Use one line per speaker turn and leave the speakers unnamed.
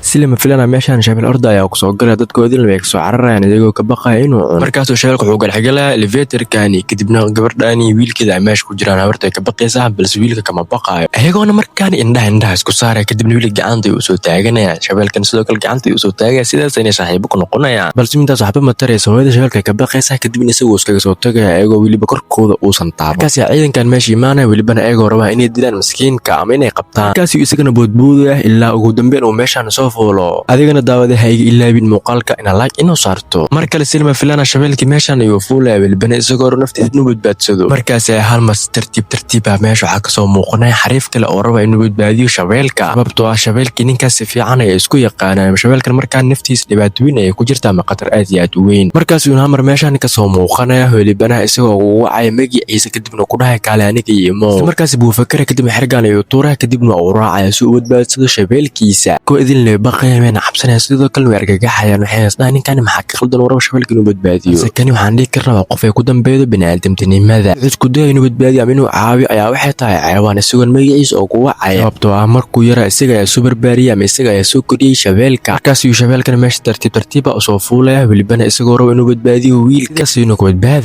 Si lama filana meeshaan shabeel orda ayaa kusoo galaya. Dadkoodina way kasoo cararayaan, iyagoo ka baqaya inuu cuno. Markaasuu shabeelka wuxuu galxigalaya elevatorkani. Kadibna gabadhaani wiilkeeda ay meesha ku jiraan. Habarta ay ka baqaysaa, balse wiilka kama baqaayo. Iyagoona markaan indhaha indhaha isku saaraya. Kadibna wiilka gacanta ayuu usoo taaganaya, shabeelkan sidoo kale gacanta ayuu usoo taagaya. Sidaas inay saaxiibo ku noqonayaan, balse intaas waxba ma taraysa. Hooyada shabeelka ay ka baqaysaa, kadibna isagoo iskaga soo tagaya, iyagoo weliba korkooda uusan taaban. Markaas ciidankan meesha imaanaya, welibana iyagoo rabaa inay dilaan miskiinka ama inay qabtaan. Markaasuu isagana boodboodaya ilaa ugu dambeyn uu meeshaan soo fuulo. Adigana daawada, ha iga ilaabin muuqaalka ina like inuu saarto. Mar kale silma filana shabeelkii meeshaan ayuu fuulaya, welibana isagoo naftiisa inuu badbaadsado. Markaas ayaa hal mas tartiib tartiiba meesha waxaa kasoo muuqanaya xariif kale oo raba inuu badbaadiyo shabeelka, sababtoo ah shabeelkii ninkaas si fiican ayay isku yaqaanaan. Shabeelkan markaa naftiisa dhibaato weyn ayay ku jirta ama khatar aad iyo aad u weyn. Markaasuu hamar meeshaan kasoo muuqanaya, welibana isagoo ugu wacaya magaciisa, kadibna ku dhahay, "Kaale aniga iyo imo." Markaas buu fakara, kadibna xergaan ayuu tuuraya, kadibna uu raacaya si uu badbaadsado shabeelkiisa. Kuwa idin lee baqaya, wayna cabsanaya, sidoo kalena way argagaxayaan. Waxay isdhahay, "Ninkani maxaa ka qaldan? Waraba shabeelka inuu badbaadiyo." Balse kani waxaan dhihi karnaa waa qof ay ku dambeedo bini'aadamtinimada. Wuxuu isku daya inuu badbaadiyo ama inuu caawiyo ayaa waxay tahay xayawaan isagoon magaciisa oo ku wacaya, sababtoo ah markuu yara isaga ayaa soo barbaariyay ama isaga ayaa soo koriyey shabeelka. Markaas ayuu shabeelkana meesha tartiib tartiiba usoo fuulaya, welibana isagoo raba inuu badbaadiyo wiilka, siinu ku badbaadaya.